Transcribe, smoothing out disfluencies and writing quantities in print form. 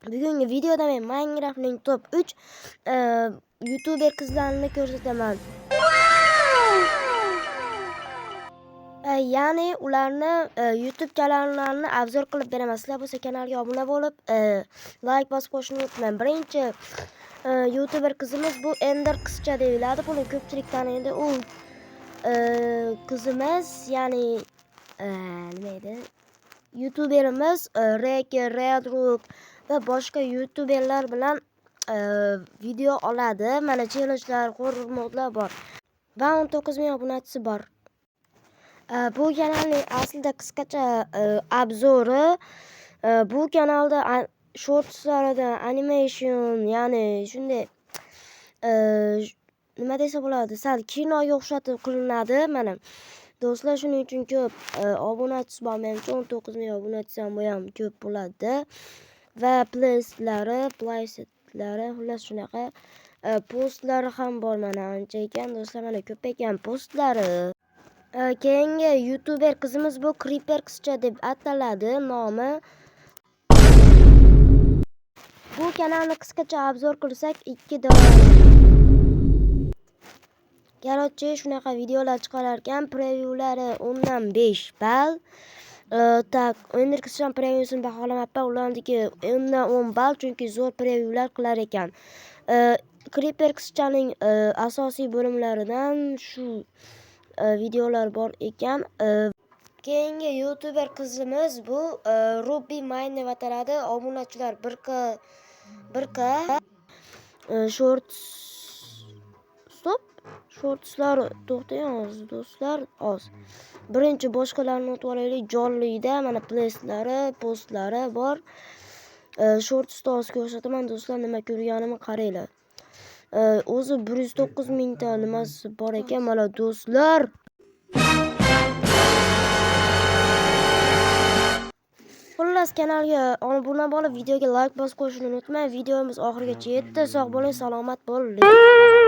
Bugungi videoda men Minecraftning top 3 YouTuber qizlarini ko'rsataman. Ya'ni ularni YouTube kanallarini obzor qilib beraman. Sizlar bo'lsa kanalga obuna bo'lib, like bosib qo'yishni unutmang. Birinchi YouTuber qizimiz bu Ender qizcha deyiladi. Buni ko'pchilik taniydi. U qizimiz, ya'ni nima edi? YouTuberimiz Reke, Redrook va boshqa YouTuberlar bilan video oladi. Mana challengelar, horror modlar bor. Va 19 ming obunachisi bor. Bu kanalning aslida qisqacha obzori bu kanalda shortslarida animation, ya'ni shunday nima desa bo'ladi, sal kinoga o'xshatib qilinadi. Mana do'stlar, shuning uchun ko'p obunachisi bor menimcha, 19 ming obunachisi ham bu ham ko'p bo'ladi. Va playlistlari, xullas shunaqa postlari ham bor mana ancha ekan do'stlar, mana ko'p ekan postlari. Keyingi YouTuber qizimiz bu Creeper qizcha deb ataladi nomi. Bu kanalni qisqacha obzor qilsak, 2 Короче, shunaqa videolar chiqarar ekan, previewlari 10dan 5 ball. Так, Ender qizchani previewsini baholamabman, ularniki 10dan 10 ball, chunki zo'r previewlar qilar ekan. Creeper qizchaning asosiy bo'limlaridan shu videolar bor ekan. Keyingi YouTuber qizimiz bu Ruby Mine deb ataladi. Obunachilar 1K 1K. Shorts stop. Shortslar to'xtang hozir do'stlar, oz. Birinchi boshqalarni o'tib olaylik. Jonlida mana playlistlari, postlari bor. Shortsda hozir ko'rsataman do'stlar, nima ko'rganimni qaranglar. O'zi 109 mingta nimasi bor ekan mana do'stlar. Xullas, kanalga obuna bo'lib, videoga like bosib qo'yishni unutmang. Videomiz oxirigacha yetdi. Sog' bo'ling, salomat bo'ling.